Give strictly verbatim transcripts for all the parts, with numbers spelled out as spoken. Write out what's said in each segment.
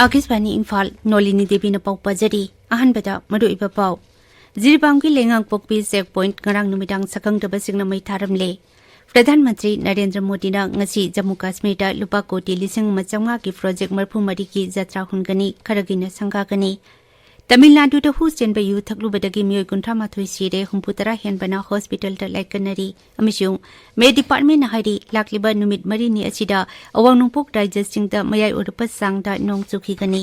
ꯑꯥꯀꯥꯁꯕꯥꯅꯤ ꯏꯝꯐꯥꯜ, ꯅꯣꯂꯤꯅꯤ ꯗꯦꯕꯤꯅ ꯄꯥꯎ ꯄꯥꯖꯔꯤ꯫ ꯑꯍꯥꯟꯕꯗ ꯃꯔꯨꯑꯣꯏꯕ ꯄꯥꯎ꯫ ꯖꯤꯔꯤꯕꯥꯝꯒꯤ ꯂꯩꯉꯥꯡꯄꯣꯛꯄꯤ ꯆꯦꯛ ꯄꯣꯏꯟꯠ ꯉꯔꯥꯡ ꯅꯨꯃꯤꯗꯥꯡ ꯁꯛꯈꯪꯗꯕꯁꯤꯡꯅ ꯃꯩ ꯊꯥꯔꯝꯂꯦ꯫ ꯄ꯭ꯔꯙꯥꯟ ꯃꯟꯇ꯭ꯔꯤ ꯅꯔꯦꯟꯗ꯭ꯔ ꯃꯣꯗꯤꯅ ꯉꯁꯤ ꯖꯝꯃꯨ ꯀꯥꯁꯃꯤꯔꯗ ꯂꯨꯄꯥ ꯀꯣꯇꯤ ꯂꯤꯁꯤꯡ ꯑꯃ ꯆꯥꯝꯃꯉꯥꯒꯤ ꯄ꯭ꯔꯣꯖꯦꯛ ꯃꯔꯤꯐꯨ ꯃꯔꯤꯒꯤ ꯖꯇ꯭ꯔꯥ ꯍꯨꯟꯒꯅꯤ, ꯈꯔꯒꯤꯅ ꯁꯪꯒꯥꯒꯅꯤ꯫ ꯇꯥꯃꯤꯜ ꯅꯥꯗꯨꯗ ꯍꯨ ꯆꯦꯟꯕ ꯌꯨ ꯊꯛꯂꯨꯕꯗꯒꯤ ꯃꯤꯑꯣꯏ ꯀꯨꯟꯊ꯭ꯔꯥ ꯃꯥꯊꯣꯏ ꯁꯤꯔꯦ, ꯍꯨꯝꯐꯨꯇꯔꯥ ꯍꯦꯟꯕꯅ ꯍꯣꯁꯄꯤꯇꯥꯜꯗ ꯂꯥꯏꯀꯠꯅꯔꯤ꯫ ꯑꯃꯁꯨꯡ ꯃꯦꯠ ꯗꯤꯄꯥꯔꯠꯃꯦꯟꯅ ꯍꯥꯏꯔꯤ, ꯂꯥꯛꯂꯤꯕ ꯅꯨꯃꯤꯠ ꯃꯔꯤꯅꯤ ꯑꯁꯤꯗ ꯑꯋꯥꯡ ꯅꯣꯡꯄꯣꯛ ꯔꯥꯖ꯭ꯌꯁꯤꯡꯗ ꯃꯌꯥꯏ ꯑꯣꯏꯔꯞꯄ ꯆꯥꯡꯗ ꯅꯣꯡ ꯆꯨꯈꯤꯒꯅꯤ꯫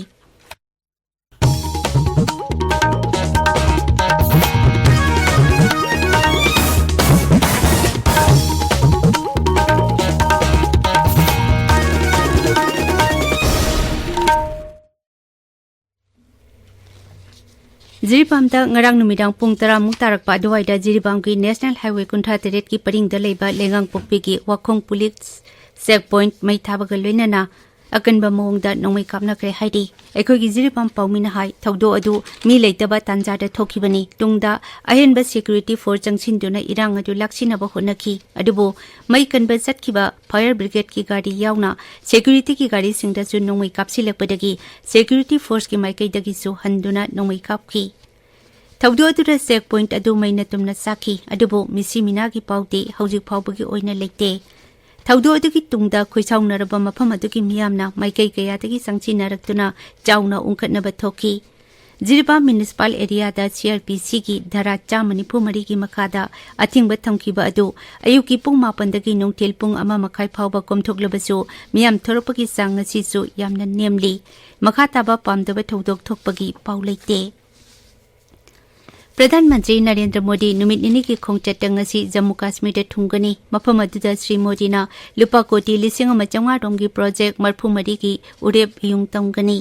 ꯖꯤꯔꯤꯕꯥꯝꯗ ꯉꯔꯥꯡ ꯅꯨꯃꯤꯗꯥꯡ ꯄꯨꯡ ꯇꯔꯥꯃꯨꯛ ꯇꯥꯔꯛꯄ ꯑꯗꯨꯋꯥꯏꯗ ꯖꯤꯔꯤꯕꯥꯝꯒꯤ ꯅꯦꯁꯅꯦꯜ ꯍꯥꯏꯋꯦ ꯀꯨꯟꯊ꯭ꯔꯥ ꯇꯔꯦꯠꯀꯤ ꯄꯔꯤꯡꯗ ꯂꯩꯕ ꯂꯩꯉꯥꯡꯄꯣꯛꯄꯤꯒꯤ ꯋꯥꯈꯣꯡ ꯄꯨꯂꯤꯁ ꯆꯦꯛ ꯄꯣꯏꯟꯠ ꯃꯩ ꯊꯥꯕꯒ ꯂꯣꯏꯅꯅ ꯑꯀꯟꯕ ꯃꯑꯣꯡꯗ ꯅꯣꯡꯃꯩ ꯀꯥꯞꯅꯈ꯭ꯔꯦ ꯍꯥꯏꯔꯤ꯫ ꯑꯩꯈꯣꯏꯒꯤ ꯖꯤꯔꯤꯕꯥꯝ ꯄꯥꯎꯃꯤꯅ ꯍꯥꯏ, ꯊꯧꯗꯣꯛ ꯑꯗꯨ ꯃꯤ ꯂꯩꯇꯕ ꯇꯥꯟꯖꯥꯗ ꯊꯣꯛꯈꯤꯕꯅꯤ꯫ ꯇꯨꯡꯗ ꯑꯍꯦꯟꯕ ꯁꯦꯀ꯭ꯌꯨꯔꯤꯇꯤ ꯐꯣꯔꯁ ꯆꯪꯁꯤꯟꯗꯨꯅ ꯏꯔꯥꯡ ꯑꯗꯨ ꯂꯥꯛꯁꯤꯟꯅꯕ ꯍꯣꯠꯅꯈꯤ꯫ ꯑꯗꯨꯕꯨ ꯃꯩ ꯀꯟꯕ ꯆꯠꯈꯤꯕ ꯐꯥꯌꯔ ꯕ꯭ꯔꯤꯒꯦꯗꯀꯤ ꯒꯥꯔꯤ ꯌꯥꯎꯅ ꯁꯦꯀ꯭ꯌꯨꯔꯤꯇꯤꯒꯤ ꯒꯥꯔꯤꯁꯤꯡꯗꯁꯨ ꯅꯣꯡꯃꯩ ꯀꯥꯞꯁꯤꯜꯂꯛꯄꯗꯒꯤ ꯁꯦꯀ꯭ꯌꯨꯔꯤꯇꯤ ꯐꯣꯔꯁꯀꯤ ꯃꯥꯏꯀꯩꯗꯒꯤꯁꯨ ꯍꯟꯗꯨꯅ ꯅꯣꯡꯃꯩ ꯀꯥꯞꯈꯤ꯫ ꯊꯧꯗꯣꯛ ꯑꯗꯨꯗ ꯆꯦꯛ ꯄꯣꯏꯟꯠ ꯑꯗꯨ ꯃꯩꯅ ꯇꯨꯝꯅ ꯆꯥꯛꯈꯤ꯫ ꯑꯗꯨꯕꯨ ꯃꯤꯁꯤ ꯃꯤꯅꯥꯒꯤ ꯄꯥꯎꯗꯤ ꯍꯧꯖꯤꯛ ꯐꯥꯎꯕꯒꯤ ꯑꯣꯏꯅ ꯂꯩꯇꯦ꯫ ꯊꯧꯗꯣꯛ ꯑꯗꯨꯒꯤ ꯇꯨꯡꯗ ꯈꯣꯏꯁꯥꯎꯅꯔꯕ ꯃꯐꯝ ꯑꯗꯨꯒꯤ ꯃꯤꯌꯥꯝꯅ ꯃꯥꯏꯀꯩ ꯀꯌꯥꯗꯒꯤ ꯆꯪꯁꯤꯟꯅꯔꯛꯇꯨꯅ ꯆꯥꯎꯅ ꯎꯪꯈꯠꯅꯕ ꯊꯣꯛꯈꯤ꯫ ꯖꯤꯔꯤꯕꯥꯝ ꯃ꯭ꯌꯨꯅꯤꯁꯤꯄꯥꯜ ꯑꯦꯔꯤꯌꯥꯗ ꯁꯤ ꯑꯥꯔ ꯄꯤ ꯁꯤꯒꯤ ꯙꯥꯔꯥ ꯆꯥꯝꯃ ꯅꯤꯐꯨ ꯃꯔꯤꯒꯤ ꯃꯈꯥꯗ ꯑꯊꯤꯡꯕ ꯊꯝꯈꯤꯕ ꯑꯗꯨ ꯑꯌꯨꯛꯀꯤ ꯄꯨꯡ ꯃꯥꯄꯟꯗꯒꯤ ꯅꯨꯡꯊꯤꯜ ꯄꯨꯡ ꯑꯃ ꯃꯈꯥꯏ ꯐꯥꯎꯕ ꯀꯣꯝꯊꯣꯛꯂꯕꯁꯨ, ꯃꯤꯌꯥꯝ ꯊꯣꯔꯛꯄꯒꯤ ꯆꯥꯡ ꯉꯁꯤꯁꯨ ꯌꯥꯝꯅ ꯅꯦꯝꯂꯤ꯫ ꯃꯈꯥ ꯇꯥꯕ ꯄꯥꯝꯗꯕ ꯊꯧꯗꯣꯛ ꯊꯣꯛꯄꯒꯤ ꯄꯥꯎ ꯂꯩꯇꯦ꯫ ꯄ꯭ꯔꯙꯥꯟ ꯃꯟꯇ꯭ꯔꯤ ꯅꯔꯦꯟꯗ꯭ꯔ ꯃꯣꯗꯤ ꯅꯨꯃꯤꯠ ꯅꯤꯅꯤꯒꯤ ꯈꯣꯡꯆꯠꯇ ꯉꯁꯤ ꯖꯝꯃꯨ ꯀꯥꯁꯃꯤꯔꯗ ꯊꯨꯡꯒꯅꯤ꯫ ꯃꯐꯝ ꯑꯗꯨꯗ ꯁ꯭ꯔꯤ ꯃꯣꯗꯤꯅ ꯂꯨꯄꯥ ꯀꯣꯇꯤ ꯂꯤꯁꯤꯡ ꯑꯃ ꯆꯥꯝꯃꯉꯥ ꯔꯣꯝꯒꯤ ꯄ꯭ꯔꯣꯖꯦꯛ ꯃꯔꯤꯐꯨ ꯃꯔꯤꯒꯤ ꯎꯔꯦꯞ ꯏꯌꯨꯡ ꯇꯝꯒꯅꯤ꯫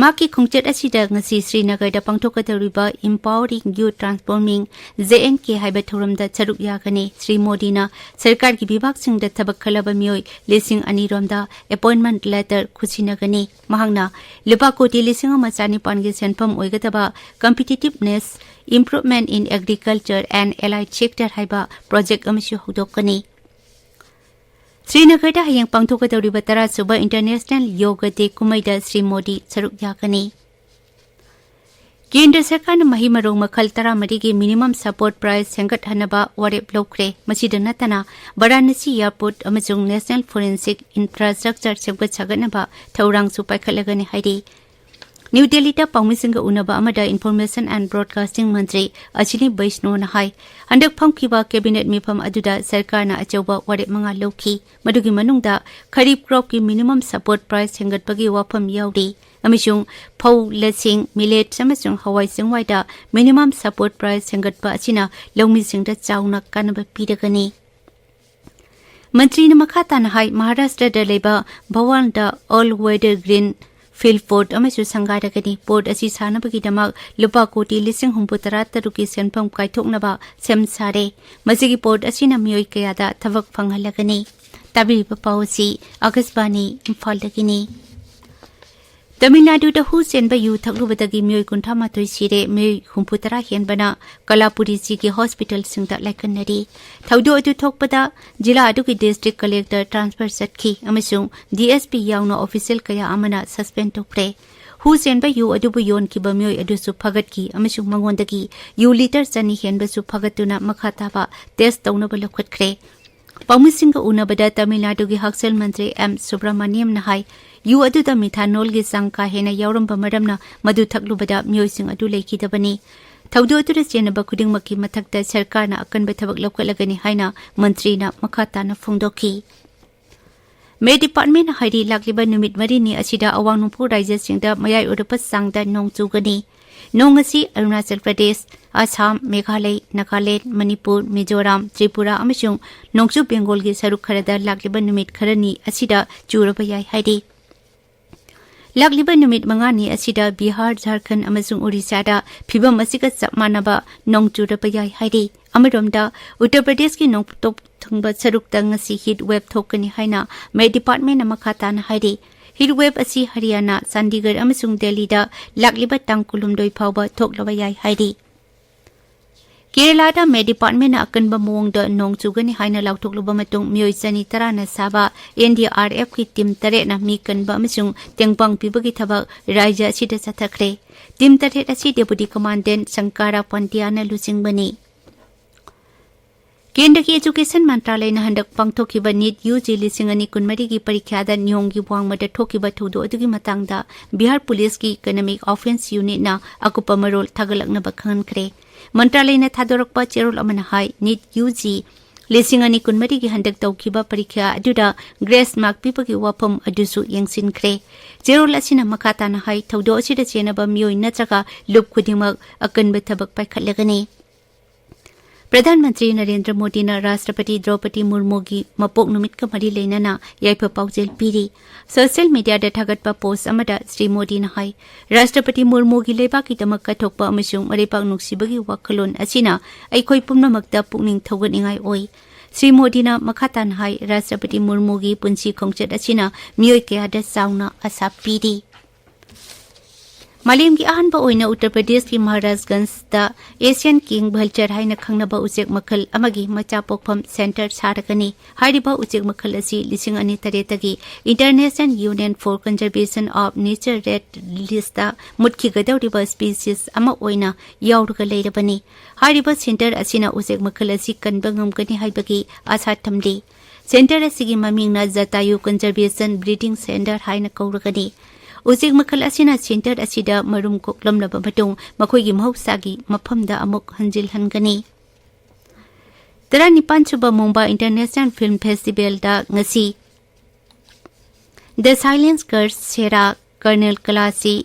ꯃꯍꯥꯛꯀꯤ ꯈꯣꯡꯆꯠ ꯑꯁꯤꯗ ꯉꯁꯤ ꯁ꯭ꯔꯤꯅꯒꯔꯗ ꯄꯥꯡꯊꯣꯛꯀꯗꯧꯔꯤꯕ Empowering Youth Transforming J and K ꯍꯥꯏꯕ ꯊꯧꯔꯝꯗ ꯁꯔꯨꯛ ꯌꯥꯒꯅꯤ꯫ ꯁ꯭ꯔꯤ ꯃꯣꯗꯤꯅ ꯁꯔꯀꯥꯔꯒꯤ ꯕꯤꯚꯥꯒꯁꯤꯡꯗ ꯊꯕꯛ ꯈꯜꯂꯕ ꯃꯤꯑꯣꯏ ꯂꯤꯁꯤꯡ ꯑꯅꯤ ꯔꯣꯝꯗ ꯑꯦꯄꯣꯏꯟꯠꯃꯦꯟꯠ ꯂꯦꯇꯔ ꯈꯨꯠꯁꯤꯟꯅꯒꯅꯤ꯫ ꯃꯍꯥꯛꯅ ꯂꯨꯄꯥ ꯀꯣꯇꯤ ꯂꯤꯁꯤꯡ ꯑꯃ ꯆꯥꯅꯤꯄꯥꯟꯒꯤ ꯁꯦꯟꯐꯝ ꯑꯣꯏꯒꯗꯕ Competitiveness Improvement in Agriculture and Allied Sector ꯍꯥꯏꯕ ꯄ꯭ꯔꯣꯖꯦꯛ ꯑꯃꯁꯨ ꯍꯧꯗꯣꯛꯀꯅꯤ꯫ ꯁ꯭ꯔꯤꯅꯒꯔꯗ ꯍꯌꯦꯡ ꯄꯥꯡꯊꯣꯛꯀꯗꯧꯔꯤꯕ ꯇꯔꯥ ꯁꯨꯕ International Yoga Day ꯀꯨꯝꯍꯩꯗ ꯁ꯭ꯔꯤ ꯃꯣꯗꯤ ꯁꯔꯨꯛ ꯌꯥꯒꯅꯤ꯫ ꯀꯦꯟꯗ꯭ꯔ ꯁꯔꯀꯥꯔꯅ ꯃꯍꯩ ꯃꯔꯣꯡ ꯃꯈꯜ ꯇꯔꯥꯃꯔꯤꯒꯤ minimum support price ꯍꯦꯟꯒꯠꯍꯟꯅꯕ ꯋꯥꯔꯦꯞ ꯂꯧꯈ꯭ꯔꯦ꯫ ꯃꯁꯤꯗ ꯅꯠꯇꯅ ꯕꯔꯥꯅꯁꯤ airport ꯑꯃꯁꯨꯡ National Forensic Infrastructure ꯁꯦꯝꯒꯠ ꯁꯥꯒꯠꯅꯕ ꯊꯧꯔꯥꯡꯁꯨ ꯄꯥꯏꯈꯠꯂꯒꯅꯤ ꯍꯥꯏꯔꯤ꯫ ꯅ꯭ꯌꯨ ꯗꯦꯜꯂꯤꯗ ꯄꯥꯎꯃꯤꯁꯤꯡꯒ ꯎꯅꯕ ꯑꯃꯗ Information and Broadcasting ꯃꯟꯇ꯭ꯔꯤ ꯑꯁꯤꯅꯤ ꯕꯩꯁꯅꯣꯅ ꯍꯥꯏ, ꯍꯟꯗꯛ ꯐꯝꯈꯤꯕ cabinet ꯃꯤꯐꯝ ꯑꯗꯨꯗ ꯁꯔꯀꯥꯔꯅ ꯑꯆꯧꯕ ꯋꯥꯔꯦꯞ ꯃꯉꯥ ꯂꯧꯈꯤ꯫ ꯃꯗꯨꯒꯤ ꯃꯅꯨꯡꯗ ꯈꯔꯤꯞ cropꯀꯤ minimum support price ꯍꯦꯟꯒꯠꯄꯒꯤ ꯋꯥꯐꯝ ꯌꯥꯎꯔꯤ ꯑꯃꯁꯨꯡ ꯐꯧ, ꯂꯁꯤꯡ, millets ꯑꯃꯁꯨꯡ ꯍꯋꯥꯏ ꯆꯦꯡꯋꯥꯏꯗ minimum support price ꯍꯦꯟꯒꯠꯄ ꯑꯁꯤꯅ ꯂꯧꯃꯤꯁꯤꯡꯗ ꯆꯥꯎꯅ ꯀꯥꯟꯅꯕ ꯄꯤꯔꯒꯅꯤ꯫ ꯃꯟꯇ꯭ꯔꯤꯅ ꯃꯈꯥ ꯇꯥꯅ ꯍꯥꯏ, ꯃꯍꯥꯔꯥꯁꯇ꯭ꯔꯗ ꯂꯩꯕ ꯚꯋꯥꯟꯗ all weather green field port ꯑꯃꯁꯨ ꯁꯪꯒꯥꯔꯒꯅꯤ꯫ Port ꯑꯁꯤ ꯁꯥꯅꯕꯒꯤꯗꯃꯛ ꯂꯨꯄꯥ ꯀꯣꯇꯤ ꯂꯤꯁꯤꯡ ꯍꯨꯝꯐꯨ ꯇꯔꯥ ꯇꯔꯨꯛꯀꯤ ꯁꯦꯟꯐꯝ ꯀꯥꯏꯊꯣꯛꯅꯕ ꯁꯦꯝ ꯁꯥꯔꯦ꯫ ꯃꯁꯤꯒꯤ port ꯑꯁꯤꯅ ꯃꯤꯑꯣꯏ ꯀꯌꯥꯗ ꯊꯕꯛ ꯐꯪꯍꯜꯂꯒꯅꯤ꯫ ꯇꯥꯕꯤꯔꯤꯕ ꯄꯥꯎ ꯑꯁꯤ ꯑꯥꯀꯥꯁꯕꯥꯅꯤ ꯏꯝꯐꯥꯜꯗꯒꯤꯅꯤ꯫ ꯇꯥꯃꯤꯜ ꯅꯥꯗꯨꯗ ꯍꯨ ꯆꯦꯟꯕ ꯌꯨ ꯊꯛꯂꯨꯕꯗꯒꯤ ꯃꯤꯑꯣꯏ ꯀꯨꯟꯊ꯭ꯔꯥ ꯃꯥꯊꯣꯏ ꯁꯤꯔꯦ, ꯃꯤꯑꯣꯏ ꯍꯨꯝꯐꯨ ꯇꯔꯥ ꯍꯦꯟꯕꯅ ꯀꯂꯥꯄꯨꯔꯤꯖꯤꯒꯤ ꯍꯣꯁꯄꯤꯇꯥꯜꯁꯤꯡꯗ ꯂꯥꯏꯀꯠꯅꯔꯤ꯫ ꯊꯧꯗꯣꯛ ꯑꯗꯨ ꯊꯣꯛꯄꯗ ꯖꯤꯂꯥ ꯑꯗꯨꯒꯤ district collector transfer ꯆꯠꯈꯤ ꯑꯃꯁꯨꯡ D S P ꯌꯥꯎꯅ official ꯀꯌꯥ ꯑꯃꯅ suspend ꯇꯧꯈ꯭ꯔꯦ꯫ ꯍꯨ ꯆꯦꯟꯕ ꯌꯨ ꯑꯗꯨꯕꯨ ꯌꯣꯟꯈꯤꯕ ꯃꯤꯑꯣꯏ ꯑꯗꯨꯁꯨ ꯐꯥꯒꯠꯈꯤ ꯑꯃꯁꯨꯡ ꯃꯉꯣꯟꯗꯒꯤ ꯌꯨ litre ꯆꯅꯤ ꯍꯦꯟꯕꯁꯨ ꯐꯥꯒꯠꯇꯨꯅ ꯃꯈꯥ ꯇꯥꯕ test ꯇꯧꯅꯕ ꯂꯧꯈꯠꯈ꯭ꯔꯦ꯫ ꯄꯥꯎꯃꯤꯁꯤꯡꯒ ꯎꯅꯕꯗ ꯇꯥꯃꯤꯜ ꯅꯥꯗꯨꯒꯤ ꯍꯛꯁꯦꯜ ꯃꯟꯇ꯭ꯔꯤ ꯑꯦꯝ ꯁꯨꯕ꯭ꯔꯃꯅꯤꯌꯝꯅ ꯍꯥꯏ, ꯌꯨ ꯑꯗꯨꯗ methanolꯒꯤ ꯆꯥꯡ ꯀꯥ ꯍꯦꯟꯅ ꯌꯥꯎꯔꯝꯕ ꯃꯔꯝꯅ ꯃꯗꯨ ꯊꯛꯂꯨꯕꯗ ꯃꯤꯑꯣꯏꯁꯤꯡ ꯑꯗꯨ ꯂꯩꯈꯤꯗꯕꯅꯤ꯫ ꯊꯧꯗꯣꯛ ꯑꯗꯨꯗ ꯆꯦꯟꯅꯕ ꯈꯨꯗꯤꯡꯃꯛꯀꯤ ꯃꯊꯛꯇ ꯁꯔꯀꯥꯔꯅ ꯑꯀꯟꯕ ꯊꯕꯛ ꯂꯧꯈꯠꯂꯒꯅꯤ ꯍꯥꯏꯅ ꯃꯟꯇ꯭ꯔꯤꯅ ꯃꯈꯥ ꯇꯥꯅ ꯐꯣꯡꯗꯣꯛꯈꯤ꯫ Met Departmentꯅ ꯍꯥꯏꯔꯤ, ꯂꯥꯛꯂꯤꯕ ꯅꯨꯃꯤꯠ ꯃꯔꯤꯅꯤ ꯑꯁꯤꯗ ꯑꯋꯥꯡ ꯅꯣꯡꯄꯣꯛ ꯔꯥꯖ꯭ꯌꯁꯤꯡꯗ ꯃꯌꯥꯏ ꯑꯣꯏꯔꯞꯄ ꯆꯥꯡꯗ ꯅꯣꯡ ꯆꯨꯒꯅꯤ꯫ ꯅꯣꯡ ꯑꯁꯤ ꯑꯔꯨꯅꯥꯆꯜ ꯄ꯭ꯔꯗꯦꯁ, ꯑꯁꯥꯝ, ꯃꯦꯘꯥꯂꯌ, ꯅꯥꯒꯥꯂꯦꯟꯗ, ꯃꯅꯤꯄꯨꯔ, ꯃꯤꯖꯣꯔꯥꯝ, ꯇ꯭ꯔꯤꯄꯨꯔꯥ ꯑꯃꯁꯨꯡ ꯅꯣꯡꯆꯨꯞ ꯕꯦꯡꯒꯣꯜꯒꯤ ꯁꯔꯨꯛ ꯈꯔꯗ ꯂꯥꯛꯂꯤꯕ ꯅꯨꯃꯤꯠ ꯈꯔꯅꯤ ꯑꯁꯤꯗ ꯆꯨꯔꯕ ꯌꯥꯏ ꯍꯥꯏꯔꯤ꯫ ꯂꯥꯛꯂꯤꯕ ꯅꯨꯃꯤꯠ ꯃꯉꯥꯅꯤ ꯑꯁꯤꯗ ꯕꯤꯍꯥꯔ, ꯖꯥꯔꯈꯟꯗ ꯑꯃꯁꯨꯡ ꯑꯣꯔꯤꯁꯥꯗ ꯐꯤꯚꯝ ꯑꯁꯤꯒ ꯆꯞ ꯃꯥꯟꯅꯕ ꯅꯣꯡ ꯆꯨꯔꯕ ꯌꯥꯏ ꯍꯥꯏꯔꯤ꯫ ꯑꯃꯔꯣꯝꯗ, ꯎꯠꯇꯔ ꯄ꯭ꯔꯗꯦꯁꯀꯤ ꯅꯣꯡꯄꯣꯛ ꯊꯪꯕ ꯁꯔꯨꯛꯇ ꯉꯁꯤ heat wave ꯊꯣꯛꯀꯅꯤ ꯍꯥꯏꯅ Met Departmentꯅ ꯃꯈꯥ ꯇꯥꯅ ꯍꯥꯏꯔꯤ꯫ Heat wave ꯑꯁꯤ ꯍꯔꯤꯌꯥꯅꯥ, ꯆꯥꯟꯗꯤꯒꯔ ꯑꯃꯁꯨꯡ ꯗꯦꯜꯂꯤꯗ ꯂꯥꯛꯂꯤꯕ ꯇꯥꯡ ꯀꯨꯟꯍꯨꯝꯗꯣꯏ ꯐꯥꯎꯕ ꯊꯣꯛꯂꯕ ꯌꯥꯏ ꯍꯥꯏꯔꯤ꯫ ꯀꯦꯔꯂꯥꯗ ꯃꯦꯠ ꯗꯤꯄꯥꯔꯠꯃꯦꯟꯅ ꯑꯀꯟꯕ ꯃꯑꯣꯡꯗ ꯅꯣꯡ ꯆꯨꯒꯅꯤ ꯍꯥꯏꯅ ꯂꯥꯎꯊꯣꯛꯂꯕ ꯃꯇꯨꯡ, ꯃꯤꯑꯣꯏ ꯆꯅꯤ ꯇꯔꯥꯅ ꯁꯥꯕ ꯑꯦꯟ ꯗꯤ ꯑꯥꯔ ꯑꯦꯐꯀꯤ ꯇꯤꯝ ꯇꯔꯦꯠꯅ ꯃꯤ ꯀꯟꯕ ꯑꯃꯁꯨꯡ ꯇꯦꯡꯕꯥꯡ ꯄꯤꯕꯒꯤ ꯊꯕꯛ ꯔꯥꯖ꯭ꯌ ꯑꯁꯤꯗ ꯆꯠꯊꯈ꯭ꯔꯦ꯫ ꯇꯤꯝ ꯇꯔꯦꯠ ꯑꯁꯤ ꯗꯦꯄꯨꯇꯤ ꯀꯃꯥꯟꯗꯦꯟ ꯁꯪꯀꯥꯔꯥ ꯄꯟꯗ꯭ꯌꯥꯅ ꯂꯨꯆꯤꯡꯕꯅꯤ꯫ ꯀꯦꯟꯗ꯭ꯔꯒꯤ ꯑꯦꯖꯨꯀꯦꯁꯟ ꯃꯟꯇ꯭ꯔꯥꯂꯌꯅ ꯍꯟꯗꯛ ꯄꯥꯡꯊꯣꯛꯈꯤꯕ ꯅꯤꯠ ꯌꯨ ꯖꯤ ꯂꯤꯁꯤꯡ ꯑꯅꯤ ꯀꯨꯟꯃꯔꯤꯒꯤ ꯄꯔꯤꯈ꯭ꯌꯥꯗ ꯅꯤꯌꯣꯝꯒꯤ ꯋꯥꯡꯃꯗ ꯊꯣꯛꯈꯤꯕ ꯊꯧꯗꯣꯛ ꯑꯗꯨꯒꯤ ꯃꯇꯥꯡꯗ ꯕꯤꯍꯥꯔ ꯄꯨꯂꯤꯁꯀꯤ ꯏꯀꯅꯃꯤꯛ ꯑꯣꯐꯦꯟꯁ ꯌꯨꯅꯤꯠꯅ ꯑꯀꯨꯞꯄ ꯃꯔꯣꯜ ꯊꯥꯒꯠꯂꯛꯅꯕ ꯈꯪꯍꯟꯈ꯭ꯔꯦ꯫ ꯃꯟꯇ꯭ꯔꯥꯂꯌꯅ ꯊꯥꯗꯣꯔꯛꯄ ꯆꯦꯔꯣꯜ ꯑꯃꯅ ꯍꯥꯏ, ꯅꯤꯠ ꯌꯨ ꯖꯤ ꯂꯤꯁꯤꯡ ꯑꯅꯤ ꯀꯨꯟꯃꯔꯤꯒꯤ ꯍꯟꯗꯛ ꯇꯧꯈꯤꯕ ꯄꯔꯤꯈ꯭ꯌꯥ ꯑꯗꯨꯗ ꯒ꯭ꯔꯦꯁ ꯃꯥꯔꯛ ꯄꯤꯕꯒꯤ ꯋꯥꯐꯝ ꯑꯗꯨꯁꯨ ꯌꯦꯡꯁꯤꯟꯈ꯭ꯔꯦ꯫ ꯆꯦꯔꯣꯜ ꯑꯁꯤꯅ ꯃꯈꯥ ꯇꯥꯅ ꯍꯥꯏ, ꯊꯧꯗꯣꯛ ꯑꯁꯤꯗ ꯆꯦꯟꯅꯕ ꯃꯤꯑꯣꯏ ꯅꯠꯇ꯭ꯔꯒ ꯂꯨꯞ ꯈꯨꯗꯤꯡꯃꯛ ꯑꯀꯟꯕ ꯊꯕꯛ ꯄꯥꯏꯈꯠꯂꯒꯅꯤ꯫ ꯄ꯭ꯔꯙꯥꯟ ꯃꯟꯇ꯭ꯔꯤ ꯅꯔꯦꯟꯗ꯭ꯔ ꯃꯣꯗꯤꯅ ꯔꯥꯁꯇ꯭ꯔꯄꯇꯤ ꯗ꯭ꯔꯧꯄꯗꯤ ꯃꯨꯔꯃꯨꯒꯤ ꯃꯄꯣꯛ ꯅꯨꯃꯤꯠꯀ ꯃꯔꯤ ꯂꯩꯅꯅ ꯌꯥꯏꯐ ꯄꯥꯎꯖꯦꯜ ꯄꯤꯔꯤ꯫ ꯁꯣꯁꯤꯌꯦꯜ ꯃꯤꯗꯤꯌꯥꯗ ꯊꯥꯒꯠꯄ ꯄꯣꯁ ꯑꯃꯗ ꯁ꯭ꯔꯤ ꯃꯣꯗꯤꯅ ꯍꯥꯏ, ꯔꯥꯁꯇ꯭ꯔꯄꯇꯤ ꯃꯨꯔꯃꯨꯒꯤ ꯂꯩꯕꯥꯛꯀꯤꯗꯃꯛ ꯀꯠꯊꯣꯛꯄ ꯑꯃꯁꯨꯡ ꯃꯔꯩꯕꯥꯛ ꯅꯨꯡꯁꯤꯕꯒꯤ ꯋꯥꯈꯜꯂꯣꯟ ꯑꯁꯤꯅ ꯑꯩꯈꯣꯏ ꯄꯨꯝꯅꯃꯛꯇ ꯄꯨꯛꯅꯤꯡ ꯊꯧꯒꯠꯅꯤꯡꯉꯥꯏ ꯑꯣꯏ꯫ ꯁ꯭ꯔꯤ ꯃꯣꯗꯤꯅ ꯃꯈꯥ ꯇꯥꯅ ꯍꯥꯏ, ꯔꯥꯁꯇ꯭ꯔꯄꯇꯤ ꯃꯨꯔꯃꯨꯒꯤ ꯄꯨꯟꯁꯤ ꯈꯣꯡꯆꯠ ꯑꯁꯤꯅ ꯃꯤꯑꯣꯏ ꯀꯌꯥꯗ ꯆꯥꯎꯅ ꯑꯁꯥ ꯄꯤꯔꯤ꯫ ꯃꯥꯂꯦꯝꯒꯤ ꯑꯍꯥꯟꯕ ꯑꯣꯏꯅ ꯎꯠꯇꯔ ꯄ꯭ꯔꯗꯦꯁꯀꯤ ꯃꯍꯥꯔꯥꯖꯒꯟꯖꯇ ꯑꯦꯁꯤꯌꯟ ꯀꯤꯡ ꯚꯜꯆꯔ ꯍꯥꯏꯅ ꯈꯪꯅꯕ ꯎꯆꯦꯛ ꯃꯈꯜ ꯑꯃꯒꯤ ꯃꯆꯥ ꯄꯣꯛꯐꯝ ꯁꯦꯟꯇꯔ ꯁꯥꯔꯒꯅꯤ꯫ ꯍꯥꯏꯔꯤꯕ ꯎꯆꯦꯛ ꯃꯈꯜ ꯑꯁꯤ ꯂꯤꯁꯤꯡ ꯑꯅꯤ ꯇꯔꯦꯠꯇꯒꯤ International Union for Conservation of Nature Red Listꯇ ꯃꯨꯠꯈꯤꯒꯗꯧꯔꯤꯕ ꯁ꯭ꯄꯤꯁꯤꯁ ꯑꯃ ꯑꯣꯏꯅ ꯌꯥꯎꯔꯒ ꯂꯩꯔꯕꯅꯤ꯫ ꯍꯥꯏꯔꯤꯕ ꯁꯦꯟꯇꯔ ꯑꯁꯤꯅ ꯎꯆꯦꯛ ꯃꯈꯜ ꯑꯁꯤ ꯀꯟꯕ ꯉꯝꯒꯅꯤ ꯍꯥꯏꯕꯒꯤ ꯑꯥꯁꯥ ꯊꯝꯂꯤ꯫ ꯁꯦꯟꯇꯔ ꯑꯁꯤꯒꯤ ꯃꯃꯤꯡꯅ ꯖꯇꯥꯌꯨ ꯀꯟꯖꯔꯕꯦꯁꯟ ꯕ꯭ꯔꯤꯗꯤꯡ ꯁꯦꯟꯇꯔ ꯍꯥꯏꯅ ꯀꯧꯔꯒꯅꯤ꯫ ꯎꯆꯦꯛ ꯃꯈꯜ ꯑꯁꯤꯅ ꯁꯦꯟꯇꯔ ꯑꯁꯤꯗ ꯃꯔꯨꯝ ꯀꯣꯛꯂꯝꯂꯕ ꯃꯇꯨꯡ ꯃꯈꯣꯏꯒꯤ ꯃꯍꯧꯁꯥꯒꯤ ꯃꯐꯝꯗ ꯑꯃꯨꯛ ꯍꯟꯖꯤꯜꯍꯟꯒꯅꯤ꯫ ꯇꯔꯥꯅꯤꯄꯥꯟ ꯁꯨꯕ ꯃꯨꯝꯕꯥꯏ ꯏꯟꯇꯔꯅꯦꯁꯅꯦꯜ ꯐꯤꯜꯝ ꯐꯦꯁꯇꯤꯚꯦꯜꯗ ꯉꯁꯤ The Silence Curse, Sera, Colonel Kalasi,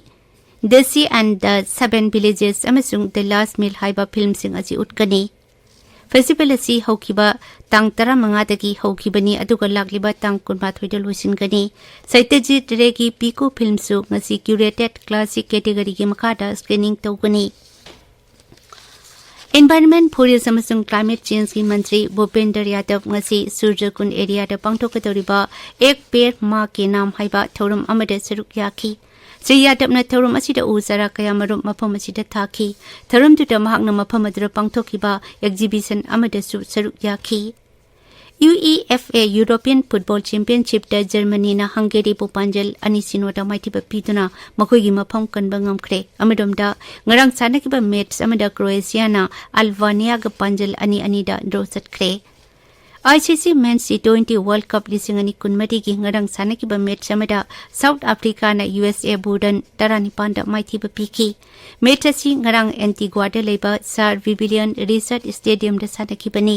The Sea and the Seven Villages ꯑꯃꯁꯨꯡ The Last Meal ꯍꯥꯏꯕ ꯐꯤꯜꯝꯁꯤꯡ ꯑꯁꯤ ꯎꯠꯀꯅꯤ꯫ ꯐꯦꯁꯇꯤꯚꯦꯜ ꯑꯁꯤ ꯍꯧꯈꯤꯕ ꯇꯥꯡ ꯇꯔꯥꯃꯉꯥꯗꯒꯤ ꯍꯧꯈꯤꯕꯅꯤ, ꯑꯗꯨꯒ ꯂꯥꯛꯂꯤꯕ ꯇꯥꯡ ꯀꯨꯟꯃꯥꯊꯣꯏꯗ ꯂꯣꯏꯁꯤꯟꯒꯅꯤ꯫ ꯁꯇ꯭ꯌꯖꯤꯠ ꯔꯦꯒꯤ ꯄꯤꯀꯨ ꯐꯤꯜꯝꯁꯨ ꯉꯁꯤ curated classic categoryꯒꯤ ꯃꯈꯥꯗ screening ꯇꯧꯒꯅꯤ꯫ Environment, Forest ꯑꯃꯁꯨꯡ Climate Changeꯀꯤ ꯃꯟꯇ꯭ꯔꯤ ꯚꯨꯄꯦꯟꯗꯔ ꯌꯥꯗꯕ ꯉꯁꯤ ꯁꯨꯔꯖꯀꯨꯟ ꯑꯦꯔꯤꯌꯥꯗ ꯄꯥꯡꯊꯣꯛꯀꯗꯧꯔꯤꯕ ꯑꯦꯛ ꯄꯦꯔ ꯃꯥ ꯀꯦ ꯅꯥꯝ ꯍꯥꯏꯕ ꯊꯧꯔꯝ ꯑꯃꯗ ꯁꯔꯨꯛ ꯌꯥꯈꯤ꯫ ꯁ꯭ꯔꯤ ꯌꯥꯗꯕꯅ ꯊꯧꯔꯝ ꯑꯁꯤꯗ ꯎ ꯆꯥꯔꯥ ꯀꯌꯥꯃꯔꯨꯝ ꯃꯐꯝ ꯑꯁꯤꯗ ꯊꯥꯈꯤ꯫ ꯊꯧꯔꯝꯗꯨꯗ ꯃꯍꯥꯛꯅ ꯃꯐꯝ ꯑꯗꯨꯗ ꯄꯥꯡꯊꯣꯛꯈꯤꯕ exhibition ꯑꯃꯗꯁꯨ ꯁꯔꯨꯛ ꯌꯥꯈꯤ꯫ UEFA, European Football Championshipꯇ ꯖꯔꯃꯅꯤꯅ ꯍꯪꯒꯦꯔꯤꯕꯨ ꯄꯥꯟꯖꯜ ꯑꯅꯤ ꯁꯤꯅꯣꯗ ꯃꯥꯏꯊꯤꯕ ꯄꯤꯗꯨꯅ ꯃꯈꯣꯏꯒꯤ ꯃꯐꯝ ꯀꯟꯕ ꯉꯝꯈ꯭ꯔꯦ꯫ ꯑꯃꯔꯣꯝꯗ, ꯉꯔꯥꯡ ꯁꯥꯟꯅꯈꯤꯕ ꯃꯦꯆ ꯑꯃꯗ ꯀ꯭ꯔꯣꯑꯦꯁꯤꯌꯥꯅ ꯑꯜꯕꯥꯅꯤꯌꯥꯒ ꯄꯥꯟꯖꯜ ꯑꯅꯤ ꯑꯅꯤꯗ ꯗ꯭ꯔꯣ ꯆꯠꯈ꯭ꯔꯦ꯫ ICC Men's T twenty World Cup ꯂꯤꯁꯤꯡ ꯑꯅꯤ ꯀꯨꯟꯃꯔꯤꯒꯤ ꯉꯔꯥꯡ ꯁꯥꯟꯅꯈꯤꯕ ꯃꯦꯆ ꯑꯃꯗ ꯁꯥꯎꯠ ꯑꯐ꯭ꯔꯤꯀꯥꯅ USAꯕꯨ ꯔꯟ ꯇꯔꯥꯅꯤꯄꯥꯟꯗ ꯃꯥꯏꯊꯤꯕ ꯄꯤꯈꯤ꯫ ꯃꯦꯆ ꯑꯁꯤ ꯉꯔꯥꯡ ꯑꯦꯟꯇꯤꯒ꯭ꯋꯥꯗ ꯂꯩꯕ ꯁꯥꯔ ꯚꯤꯚꯤꯂꯤꯌꯟ ꯔꯤꯆꯔꯗ ꯁ꯭ꯇꯦꯗꯤꯌꯝꯗ ꯁꯥꯟꯅꯈꯤꯕꯅꯤ꯫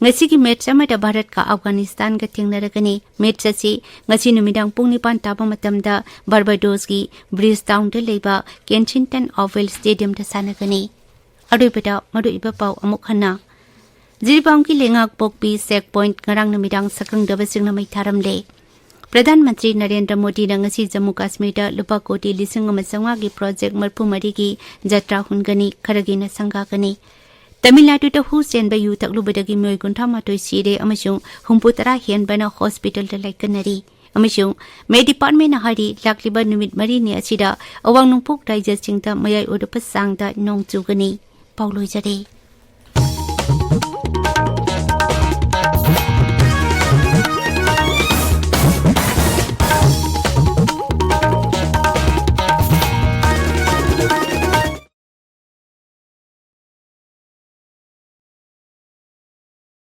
ꯉꯁꯤꯒꯤ ꯃꯦꯆ ꯑꯃꯗ ꯚꯥꯔꯠꯀ ꯑꯐꯒꯥꯅꯤꯁꯇꯥꯟꯒ ꯊꯦꯡꯅꯔꯒꯅꯤ꯫ ꯃꯦꯆ ꯑꯁꯤ ꯉꯁꯤ ꯅꯨꯃꯤꯗꯥꯡ ꯄꯨꯡ ꯅꯤꯄꯥꯟ ꯇꯥꯕ ꯃꯇꯝꯗ ꯕꯥꯔꯕꯥꯗꯣꯁꯀꯤ ꯕ꯭ꯔꯤꯖ ꯇꯥꯎꯟꯗ ꯂꯩꯕ ꯀꯦꯟꯁꯤꯟꯇꯟ ꯑꯣꯚꯦꯜ ꯁ꯭ꯇꯦꯗꯤꯌꯝꯗ ꯁꯥꯟꯅꯒꯅꯤ꯫ ꯑꯔꯣꯏꯕꯗ ꯃꯔꯨꯑꯣꯏꯕ ꯄꯥꯎ ꯑꯃꯨꯛ ꯍꯟꯅ꯫ ꯖꯤꯔꯤꯕꯥꯝꯒꯤ ꯂꯩꯉꯥꯛꯄꯣꯛꯄꯤ ꯆꯦꯛ ꯄꯣꯏꯟꯠ ꯉꯔꯥꯡ ꯅꯨꯃꯤꯗꯥꯡ ꯁꯛꯈꯪꯗꯕꯁꯤꯡꯅ ꯃꯩ ꯊꯥꯔꯝꯂꯦ꯫ ꯄ꯭ꯔꯙꯥꯟ ꯃꯟꯇ꯭ꯔꯤ ꯅꯔꯦꯟꯗ꯭ꯔ ꯃꯣꯗꯤꯅ ꯉꯁꯤ ꯖꯝꯃꯨ ꯀꯥꯁꯃꯤꯔꯗ ꯂꯨꯄꯥ ꯀꯣꯇꯤ ꯂꯤꯁꯤꯡ ꯑꯃ ꯆꯥꯝꯃꯉꯥꯒꯤ ꯄ꯭ꯔꯣꯖꯦꯛ ꯃꯔꯤꯐꯨ ꯃꯔꯤꯒꯤ ꯖꯇ꯭ꯔꯥ ꯍꯨꯟꯒꯅꯤ, ꯈꯔꯒꯤꯅ ꯁꯪꯒꯥꯒꯅꯤ꯫ ꯇꯃꯤꯜ ꯅꯥꯗꯨꯗ ꯍꯨ ꯆꯦꯟꯕ ꯌꯨ ꯊꯛꯂꯨꯕꯗꯒꯤ ꯃꯤꯑꯣꯏ ꯀꯨꯟꯊ꯭ꯔꯥ ꯃꯥꯊꯣꯏ ꯁꯤꯔꯦ ꯑꯃꯁꯨꯡ ꯍꯨꯝꯐꯨ ꯇꯔꯥ ꯍꯦꯟꯕꯅ ꯍꯣꯁꯄꯤꯇꯥꯜꯗ ꯂꯥꯏꯀꯠꯅꯔꯤ꯫ ꯑꯃꯁꯨꯡ ꯃꯦ ꯗꯤꯄꯥꯔꯠꯃꯦꯟꯅ ꯍꯥꯏꯔꯤ, ꯂꯥꯛꯂꯤꯕ ꯅꯨꯃꯤꯠ ꯃꯔꯤꯅꯤ ꯑꯁꯤꯗ ꯑꯋꯥꯡ ꯅꯣꯡꯄꯣꯛ ꯔꯥꯏꯖ꯭ꯌꯁꯤꯡꯗ ꯃꯌꯥꯏ ꯑꯣꯏꯔꯞꯄ ꯆꯥꯡꯗ ꯅꯣꯡ ꯆꯨꯒꯅꯤ꯫ ꯄꯥꯎ ꯂꯣꯏꯖꯔꯦ꯫